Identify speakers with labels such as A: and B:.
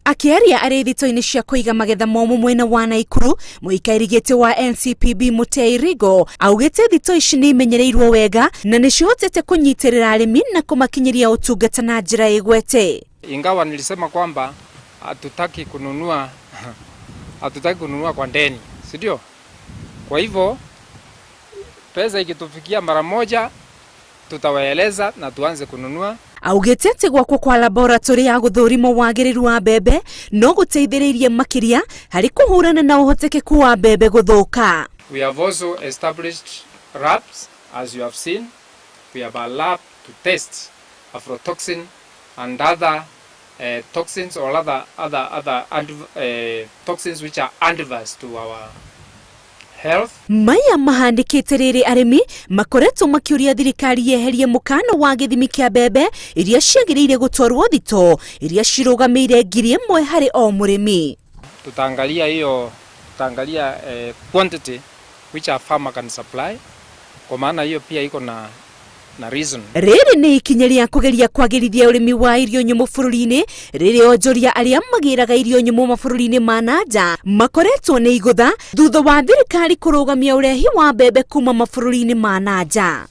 A: Akĩaria arĩ thito-inĩ cia kũiga magetha momũ mwena wa Naikuru, mũikarĩri gĩtĩ wa NCPB Mũtei Rigo augĩte thito ici nĩ imenyereirwo wega na nĩ cihotete kũnyitĩrĩra arĩmi na kũmakinyĩria ũtungata na njĩra ĩgwete.
B: Ingawa nilisema kwamba hatutaki kununua kwa deni, si ndio? Kwa hivyo pesa ikitufikia mara moja tutawaeleza na tuanze kununua.
A: Augĩte atĩ gwakwo kwa laboratory ya gũthũrima wagĩrĩru wa mbembe no gũteithĩrĩirie makĩria harĩ kũhũrana na ũhotekeku wa mbembe gũthũka.
B: We have also established labs, as you have seen. We have a lab to test aflatoxin and other toxins or other toxins which are adverse to our health.
A: Maya mahandĩkĩte rĩrĩ arĩmi makoretwo makĩũria thirikari yeherie mũkana wa gĩthimi kĩa mbembe iria ciagĩrĩire gũtwarwo thito iria cirũgamĩire 1,000 harĩ o mũrĩmi.
B: Tutaangalia hiyo, tutaangalia quantity which a farmer can supply, kwa maana hiyo pia iko na reason.
A: Rĩrĩ nĩ ikinya rĩa kũgeria kwagĩrithia ũrĩmi wa irio nyũmũ bũrũri-inĩ, rĩrĩa onjoria arĩa magĩraga irio nyũmũ mabũrũri-inĩ ma na nja makoretwo nĩ igũtha thutha wa thirikari kũrũgamia ũrehi wa mbembe kuma mabũrũri-inĩ ma na nja.